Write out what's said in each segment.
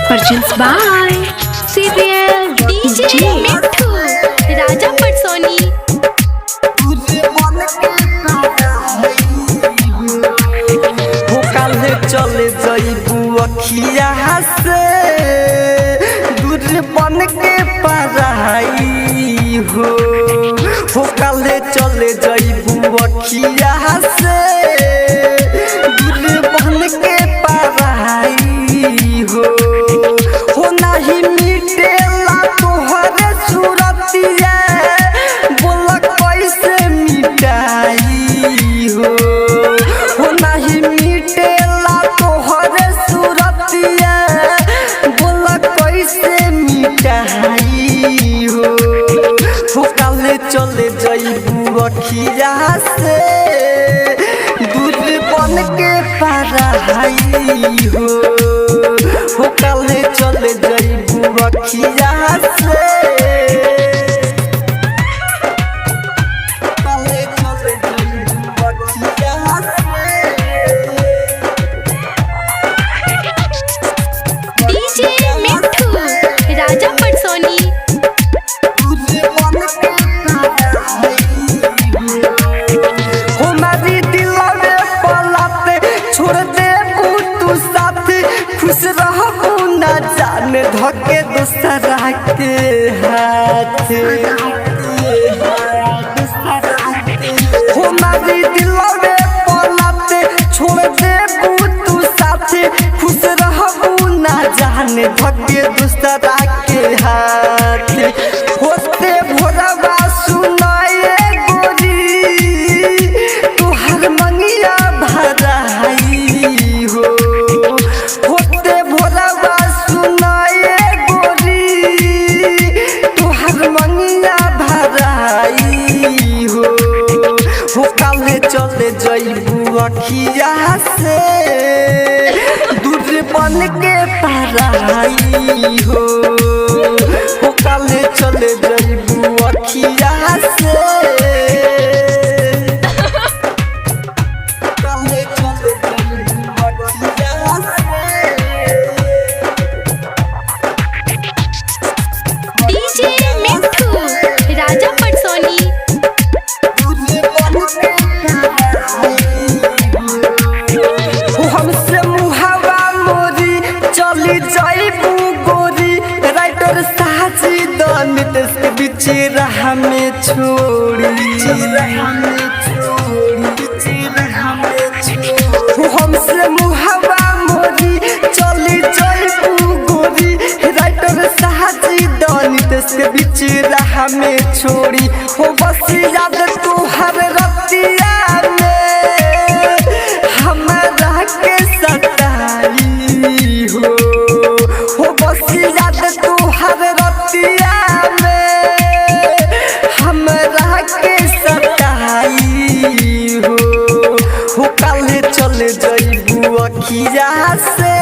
Purchased by CBL DJ DJ. Mithu Raja Patsoni. हो काल्हे चले जइबू अखिया से दूर बन के पराई हो। हो काल्हे चले जइबू अखिया से दूर बन के पराई हो। हो नाही मिटेला तोहरे सूरतिया, बोल कैसे मिटाई हो। हो नाही मिटेला तोहरे सूरतिया, बोल कैसे मिटाई हो। हो काले चले जइबू अखिया से दूर बन के पराई हो। हो काले चले जइबू अखिया से, काले चले जइबू अखिया से। डीजे मिठू राजा पटसोनी। हमारी दिलवे पलाते छोड़ दे तू साथ, खुश रहबू ना जान धके दूसरा के हाथ। हमारी दिलवे पलाते छोड़ दे तू साथ, खुश रहबू ना जान धके दूसरा के हाथ। होते भोरवा सुनाए गोरी तुहर मंगिया भराई हो। होते भोरवा सुनाए गोरी तुहर मंगिया भराई हो। हो काले चले जइबू अखिया से दूर बन के पराई हो। हो काले चले जइबू अखिया से, काले चले जइबू अखिया से। डीजे मिठू राजा पटसोनी। हमसे मुहावा मोरी चली जाइबू गोरी, राइटर साजी दनित के बीच राह में छोड़ी। हमसे मुहावा मोरी चली जाइबू गोरी, राइटर साजी दनित के बीच राह में छोड़ी। हो बस याद तुहर रतिया में हमारा के सताई हो। हो बस याद तुहर रतिया में हमरा के सताई हो। हो काले चले जइबू अखिया से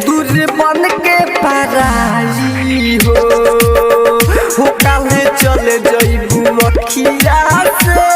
दूर बन के पराई हो। हो काले चले जइबू अखिया से।